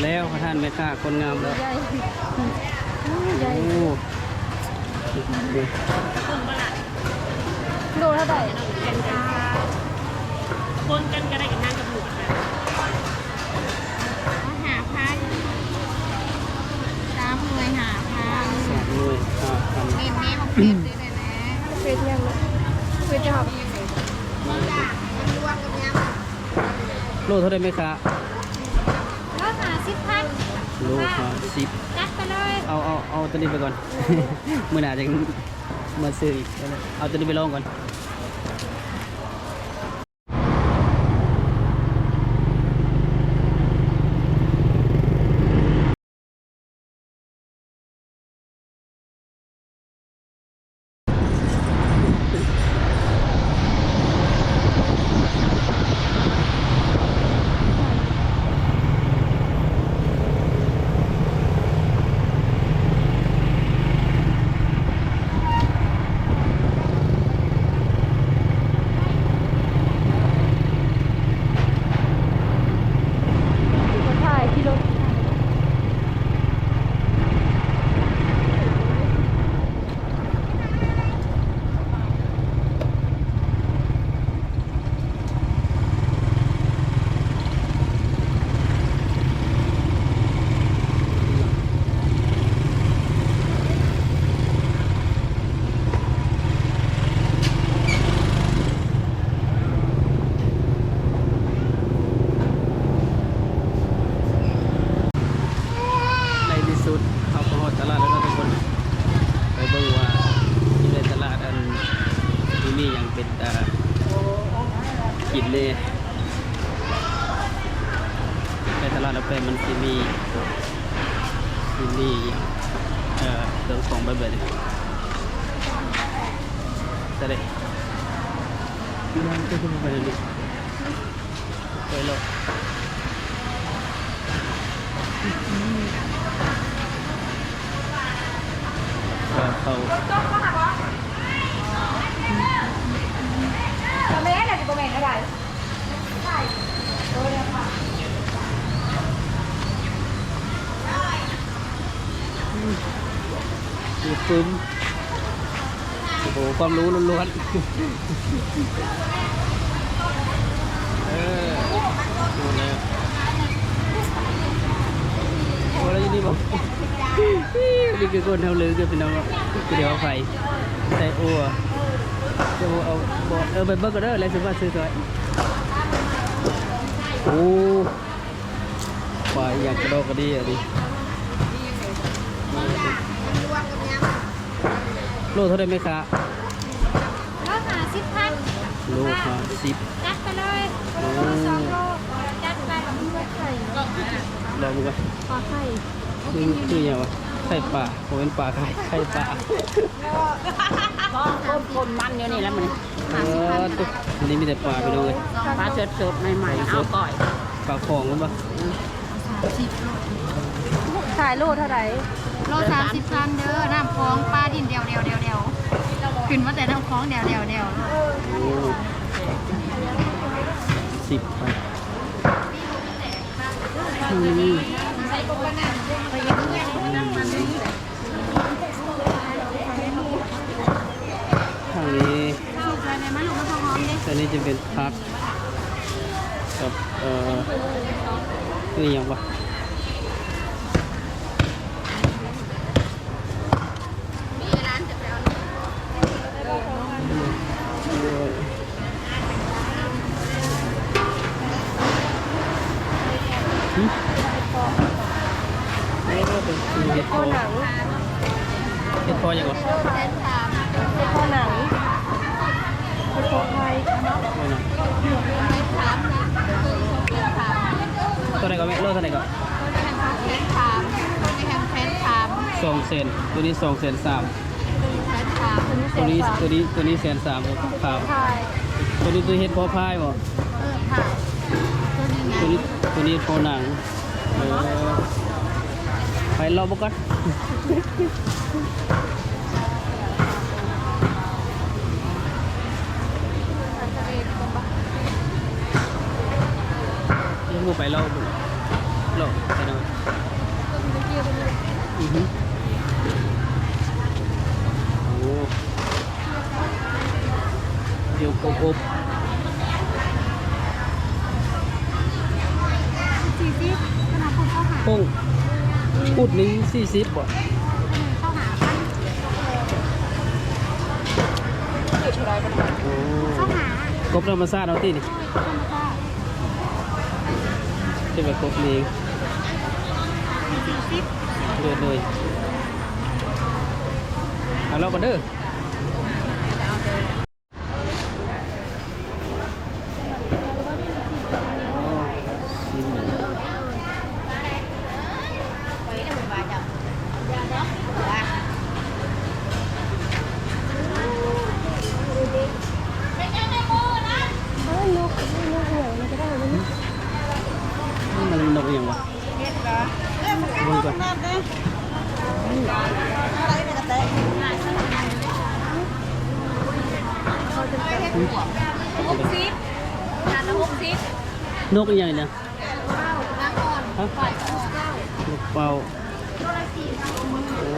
ແລ້ວ ທ່ານແມ່ຄ້າຄົນງາມແລ້ວ ໃຫຍ່ ໃຫຍ່ ໂອ້ ໂລເທົ່າໃດ? ຄົນກັນກໍໄດ້ ກັບນາງກັບລູກ ຫ້າພັນ ສາມໜ່ວຍຫ້າພັນ ສາມໜ່ວຍຫ້າພັນ ເນັ້ນແນ່ ບັກເຜັດເດ້ ແຫຼະ ເຜັດຫຍັງ ເຜັດຫຍັງ ໂລເທົ່າໃດແມ່ຄ້າ? ໂລຫ້າສິບພັນ ໂລຫ້າສິບ ຈັດໄປເລີຍ ເອົາ ເອົາ ເອົາຕົວນີ້ໄປກ່ອນ ມື້ໜ້າຈັ່ງມາຊື້ອີກ ເອົາຕົວນີ້ໄປລອງກ່ອນ. ໃນທີ່ສຸດເຮົາກໍຮອດຕະຫຼາດແລ້ວເນາະທຸກຄົນ. ໄປເບິ່ງວ່າຢູ່ໃນຕະຫຼາດ ອັນ ມີຫຍັງເປັນຕາກິນແດ່. ໃນຕະຫຼາດລາວແປດມັນຊິມີ ຊິມີຫຍັງ ເອີ ເຄື່ອງຂອງແບບໃດ ໃສ່ເດ້ ໄປເລີຍ. ເຂົ້າ ເຂົ້າ ແມ່ນ ອາດຈະບໍ່ແມ່ນເທົ່າໃດ ອືມ ຄືປຶ້ມ. ໂອ້ໂຫ ຄວາມຮູ້ລ້ວນໆ ເອີ ຮູ້ແລ້ວ ໂອ້ ແລ້ວຢູ່ນີ້ບໍ່ ນີ້ຄືຄົນເຮົາເລີຍເດີພີ່ນ້ອງ ຄືດຽວໄຟ ໃສ່ໂອ ເອົາ ເອົາ ເອົາ ເອີ ໄປເບິ່ງກ່ອນເດີ ແລ້ວຊິວ່າຊື້ຊ່ອຍ ໂອ້ ປາອີ່ຫຍັງກະດອກກະເດຍນີ້ ໂລເທົ່າໃດແມ່ຄ້າ? ໂລຫ້າສິບພັນ ໂລຫ້າສິບ ຈັດໄປເລີຍ ໂອ້ ສອງໂລ ຈັດໄປ ລອງເບິ່ງກ່ອນ ປາໄຂ່ ຄື ຄືຫຍັງວະ ໄຂ່ປາ ບໍ່ແມ່ນປາໄຂ່ ໄຂ່ປາ ຕົ້ມມັນຢູ່ນີ້ລະມື້ນີ້ ເອີ ມື້ນີ້ມີແຕ່ປາພີ່ນ້ອງເອີຍ ປາສົດໆ ໃໝ່ໆ ເອົາກ້ອຍ ປາຂອງແມ່ນບໍ່? ຂາຍໂລເທົ່າໃດ? ໂລສາມສິບພັນເດີ ນ້ຳຂອງ ປາດິນແດວໆ ຂຶ້ນມາແຕ່ນ້ຳຂອງແດວໆ ໂອ້ ສິບພັນ ອືມ. ທາງນີ້ ອັນນີ້ຈະເປັນຜັກກັບ ເອີ ນີ້ຫຍັງວະ? ຫຶ? ເອີ ເປັນເຫັດເພາະ ເຫັດເພາະຫຍັງເກາະ? ເຫັດເພາະໜັງ ເຫັດເພາະໄຂ່ ເອີນະ ເທົ່າໃດເກາະແມ່? ໂລເທົ່າໃດເກາະ? ສອງແສນ ໂຕນີ້ສອງແສນສາມ ໂຕນີ້ ໂຕນີ້ ໂຕນີ້ແສນສາມ ຂາວ ໂຕນີ້ ໂຕເຫັດເພາະພາຍບໍ່? ເອີ ຂາວ ໂຕນີ້ ໂຕນີ້ເພາະໜັງ ເອີ ໄປເລາະເບິ່ງກ່ອນ ຍັງບໍ່ໄປເລາະເບິ່ງ. ໂລະ ໄປເນາະ. ອືຮຶ ໂອ້ ເດວກະອົບ ສີ່ສິບ ຂະໜາດພຸ້ນເກົ້າສິບຫ້າ ປຸ້ງ ພຸ້ນນີ້ສີ່ສິບບໍ? ເອີ ເກົ້າສິບຫ້າ ໂອ້ ເກົ້າສິບຫ້າ ກົບທຳມະຊາດເຮົາຕິນີ້? ເອີ ກົບທຳມະຊາດ. ເກັບໄວ້ກົບນີ້ ສີ່ສິບ ເລີດເລີຍ. ເອົາລອງກ່ອນເດີ. ເອີ ນົກ ນົກຫຍັງມັນກໍໄດ້ເນາະ. ມັນນົກຫຍັງວະ? ເບິ່ງກ່ອນ. ຫົກສິບ ອັນລະຫົກສິບ. ນົກອີ່ຫຍັງນີ້ນະ? ຮະ? ນົກເປົ້າ. ໂອ້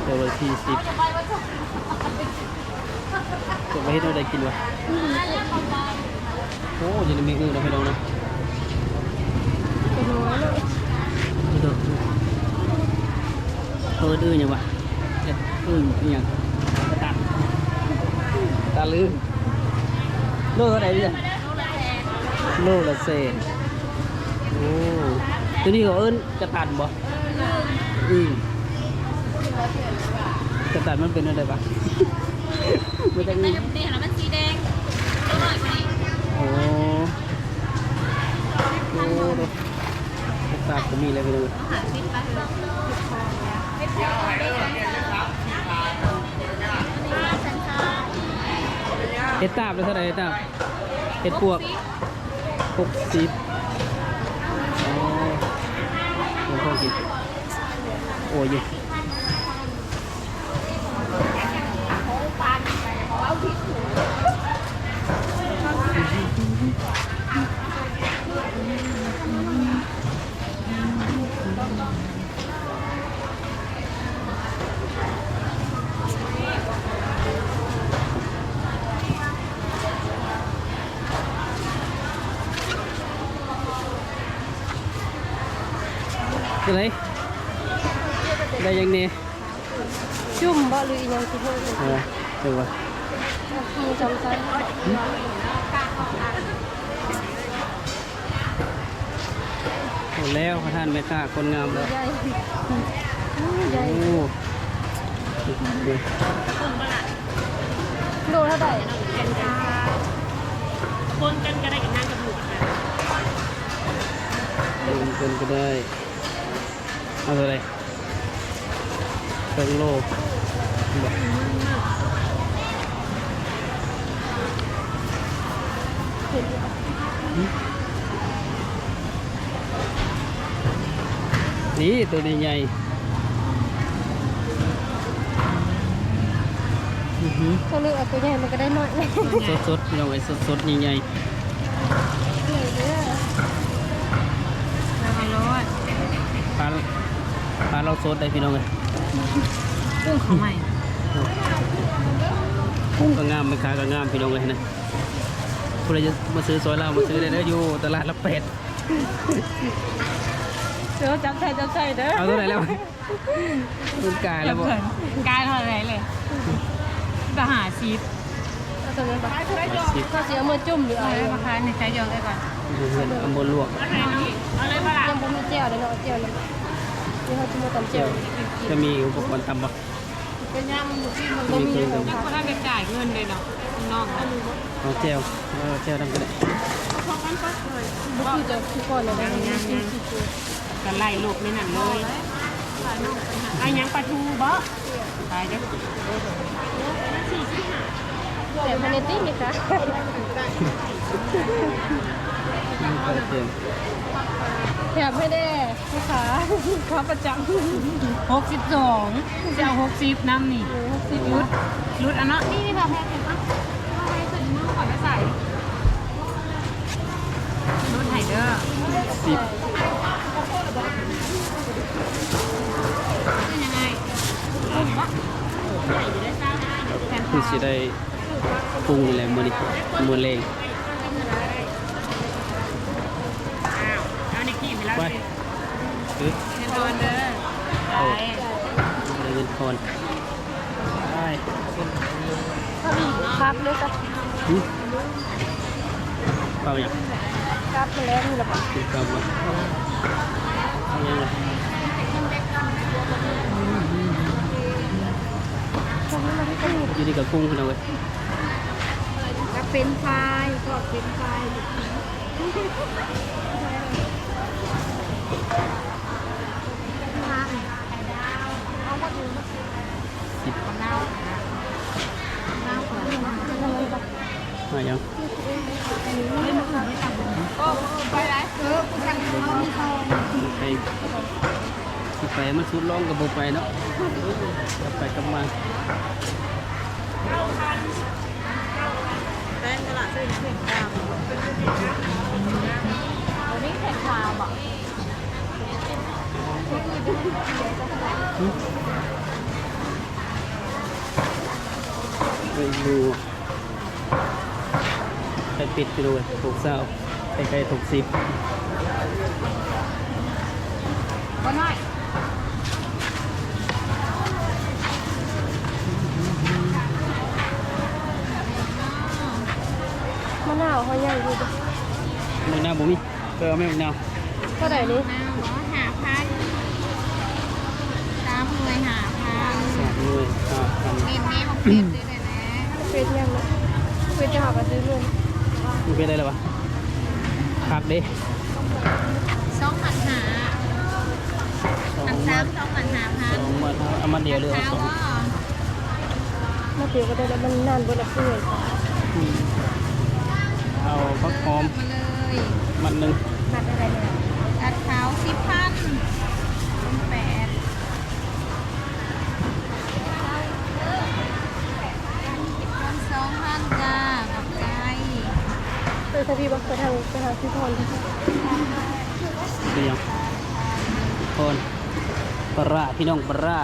ໂຕລະສີ່ສິບ. ຈະໄປເຮັດແນວໃດກິນວະ? ໂອ້ ຢູ່ໃນເມນູເນາະ ພີ່ນ້ອງເນາະ. ເຂົາເອີ້ນຫຍັງວະ? ເອີ້ນອີ່ຫຍັງ? ກະຕັນ ກະຕັນຫຼື ໂລເທົ່າໃດນີ້? ໂລລະແສນ. ໂອ້ ໂຕນີ້ເຂົາເອີ້ນກະຕັນບໍ? ອືມ ກະຕັນມັນເປັນແນວໃດວະ? ມັນຈະມີ ນີ້ຫັ້ນນະ ມັນສີແດງ ໂຕນ້ອຍກວ່ານີ້. ໂອ້ ໂອ້ ເຫັດຕາບກໍມີແລ້ວ ພີ່ນ້ອງ. ເຫັດຕາບລະເທົ່າໃດ? ເຫັດຕາບເຫັດປວກ ຫົກສິບ. ໂອ້ ເປັນຂອງກິນ ໂອ້ຍ. ເປັນໃດ? ໄດ້ຫຍັງແດ່? ຈຸ້ມບໍ ຫຼືອີ່ຫຍັງຊິເອີ້ນ? ເອີ ເອີວ່າ ມີສອງຊັ້ນ. ໂອ້ ແລ້ວປະທານແມ່ຄ້າຄົນງາມແລ້ວ. ໃຫຍ່ ໃຫຍ່ ໂອ້ ໂລເທົ່າໃດ? ຄົນກັນກໍໄດ້ ກັບນາງກັບລູກ ຄົນກັນກໍໄດ້. ເອົາເທົ່າໃດ? ເຄິ່ງໂລບໍ? ນີ້ ໂຕໃຫຍ່ໆ. ອືຮຶ ເຂົາເລືອກເອົາໂຕໃຫຍ່ ມັນກໍໄດ້ໜ້ອຍ. ສົດໆ ພີ່ນ້ອງເອີຍ ສົດໆ ໃຫຍ່ໆ. ເອີ ເດີ ມາໂລດ ປາ ປາລາວສົດໄດ໋ ພີ່ນ້ອງເອີຍ. ກຸ້ງເຂົາໃໝ່ ກຸ້ງກໍງາມ ແມ່ຄ້າກໍງາມ ພີ່ນ້ອງເອີຍນະ. ຜູ້ໃດຈະມາຊື້ຊ່ອຍລາວ ມາຊື້ໄດ້ເດີ ຢູ່ຕະຫຼາດຫຼັກແປດ. ເດີ ຈັບໃສ່ ຈັບໃສ່ເດີ. ເອົາເທົ່າໃດແລ້ວ? ມັນກາຍແລ້ວບໍ? ກາຍເທົ່າໃດເລີຍ? ກໍຫ້າສິບ. ເອົາໂຕນັ້ນປະ? ຫ້າສິບ. ເຮົາຊິເອົາເມືອຈຸ້ມ ຫຼືເອົາ ເອົາມາຂາຍໃນໄຊຢອງໄດ້ກ່ອນ. ເອົາເມືອລວກ. ເອົາເລີຍບໍ່ລະ? ຍັງບໍ່ມີແຈ່ວເລີຍເນາະ ເອົາແຈ່ວນີ້. ດຽວເຮົາຊິມາຕຳແຈ່ວ. ຈະມີອຸປະກອນຕຳບໍ່? ກໍຍັງບໍ່ມີເງິນ. ຍັງບໍ່ທັນໄດ້ຈ່າຍເງິນເລີຍເນາະ ນ້ອງ. ເອົາແຈ່ວ ເອົາແຈ່ວນຳກໍໄດ້. ບໍ່ຄືແຕ່ຄືກ່ອນນະ ຍັງ ຍັງ ຍັງ. ກໍໄລ່ລູກໃນນັ້ນເລີຍ. ອາ ຫຍັງ ປາທູບໍ? ຕາຍເດີ້. ແຕ່ພາຍໃນຕິມີກະ ແຖມໃຫ້ແດ່ ລູກຄ້າ ຂາປະຈຳ. ຫົກສິບສອງ ຊິເອົາຫົກສິບນຳນີ້. ເອີ ຫົກສິບ ຫຼຸດ ຫຼຸດອັນເນາະ. ນີ້ ນີ້ ແບບແພງເຫັນປະ? ເອົາໃຫ້ເພິ່ນນຳ ຂໍໄປໃສ່ ຫຼຸດໃຫ້ເດີ້. ສິບ. ຄືຊິໄດ້ປຸງນີ້ແຫຼະມື້ນີ້ ມື້ແລງ. ໄປ ໄດ້ເງິນທອນເດີ ໄປ ໄດ້ເງິນທອນ. ໄປ ຄັກເລີຍຈ້ະ. ຫື? ເອົາຫຍັງ? ກັບມາແລ້ວນີ້ລະບໍ? ກິນກັບບໍ່? ເອົາຫຍັງລະ? ຢູ່ນີ້ກໍກຸ້ງພີ່ນ້ອງເອີຍ. ກັບເຟຣນຟາຍ ທອດເຟຣນຟາຍ. ສິບ ມາຫຍັງ? ໄປ ຊິໄປ ມັນສຸດລ່ອງກໍບໍ່ໄປເນາະ ກັບໄປກັບມາ. ແປ້ງຕະຫຼາດຊື້ແຂງຂາວ ບໍ່ມີແຂງຂາວບໍ່? ໄປດູ ໄປປິດຢູ່ເດ້ ຫົກຊາວ ໃກ້ໆ ຫົກສິບ. ມະນາວເຮົາຍັງຢູ່ບໍ່? ມະນາວບໍ່ມີ. ເອີ ເອົາແມ່ນບັກນາວ. ເທົ່າໃດນີ້? ຫ້າພັນ ສາມໜ່ວຍຫ້າພັນ ສາມໜ່ວຍຫ້າພັນ. ເປັນແມ່ບັກເຜັດເດ້ແຫຼະ ເຜັດຫຍັງເນາະ ເຜັດຈະຫາກະຊື້ເງິນ. ມັນເປັນໄດ້ແລ້ວວະ? ຄັກເດ້ ສອງພັນຫ້າ ສອງພັນຫ້າ ສອງພັນຫ້າ ເອົາມັດດຽວເລີຍ ເອົາສອງ ມາເຕີກໍໄດ້ແລ້ວ ມັນນານເບິດລະເປື່ອຍ. ອືມ ເອົາຜັກຫອມມາເລີຍ ມັດໜຶ່ງ ມັດເທົ່າໃດນີ້? ຕັດຂາວສິບພັນ ເປັນແປດ ສອງພັນຈ້າ ຂອບໃຈ. ເອີ ທາງພີ້ບໍ່? ໄປທາງ ໄປທາງທີ່ພອນ ເປັນຫຍັງ? ພອນ ປາຮ້າ ພີ່ນ້ອງ ປາຮ້າ.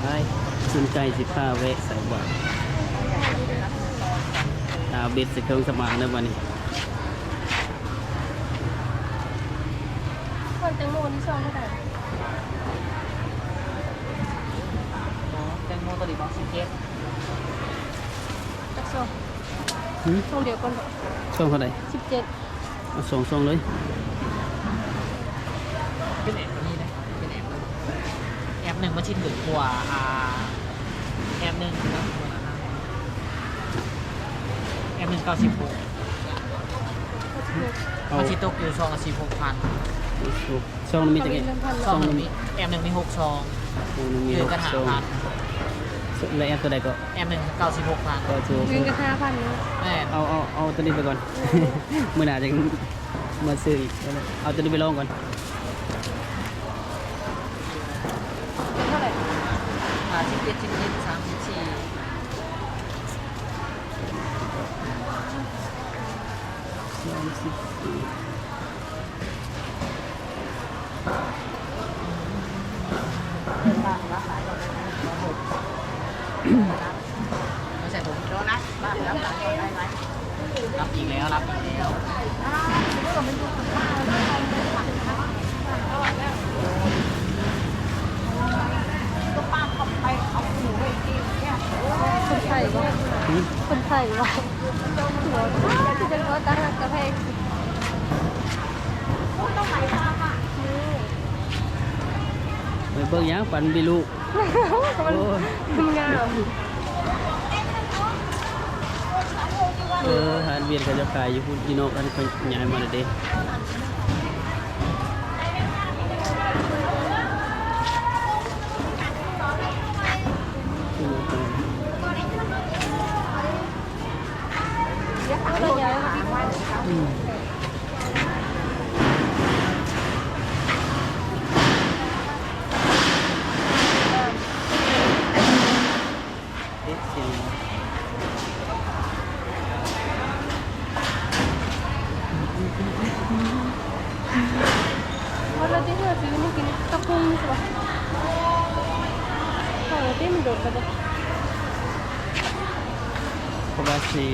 ໄປ ສົນໃຈຊິພາແວະໃສ່ບາດ ຕາເບັດໃສ່ເຄື່ອງສຳອາງເດີບາດນີ້. ແຕງໂມນີ້ຊອງເທົ່າໃດ? ແຕງໂມຕົວນີ້ບໍ່ ສິບເຈັດ. ຈັກຊອງ? ຫື? ຊອງດຽວກັນບໍ? ຊອງເທົ່າໃດ? ສິບເຈັດ. ເອົາສອງຊອງເລີຍ. ເປັນແອັບກໍມີເດ້ ເປັນແອັບ ແອັບໜຶ່ງມັນຊິຖືກກວ່າ ອ່າ ແອັບໜຶ່ງເນາະ ແອັບໜຶ່ງເກົ້າສິບຫົກ ມັນຊິຕົກຢູ່ຊອງລະສິບຫົກພັນ. ຊອງໜຶ່ງມີຈັກແອັບ? ຊອງໜຶ່ງມີ ແອັບໜຶ່ງມີຫົກຊອງ ໂອ້ ໜຶ່ງມີຫົກຊອງ ແລະແອັບຕົວໃດກໍ? ແອັບໜຶ່ງເກົ້າສິບຫົກພັນ ເກົ້າສິບຫົກພັນ ເງິນກໍຫ້າພັນເນາະ. ແມ່ນ ເອົາ ເອົາ ເອົາຕົວນີ້ໄປກ່ອນ ເອີ ມື້ໜ້າຈັ່ງມາຊື້ອີກ. ເອົາຕົວນີ້ໄປລອງກ່ອນ. ເທົ່າໃດ? ຫ້າສິບເຈັດ ສິບເຈັດ ສາມສິບສີ່ ສາມສິບສີ່. ຄົນໄທບໍ່? ຫື? ຄົນໄທບໍ່? ຕົວ ຕົວ ຕົວຕາຮັກຕາແພງ. ໄປເບິ່ງຫຍັງ ປັນມີລູກ. ມັນ ໂອ້ຍ ມັນງາມ. ເອີ ຮ້ານວຽດເຂົາເຈົ້າຂາຍຢູ່ພຸ້ນ ຢູ່ນອກ ອັນເຂົາຍ້າຍມາແລ້ວເດ້. ອືມ. ເຮັດສຽງ. ທີ່ເຮົາຊື້ມາກິນກັບກຸ້ງນີ້ຊິບໍ່? ເຂົ້າແລ້ວຕິ ມັນດົນແລ້ວບໍ່? ເພາະວ່າຊິ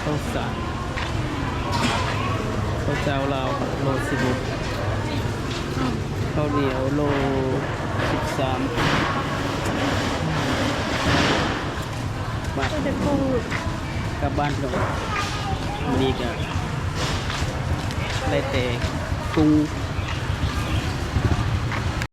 ເຂົ້າສານ ເຂົ້າເຈົ້າລາວໂລສິບຫົກ ເຂົ້າໜຽວໂລສິບສາມ ບາດ ເອົາແຕ່ກຸ້ງ ກັບບ້ານພີ່ນ້ອງ. ມື້ນີ້ກະໄດ້ແຕ່ກຸ້ງ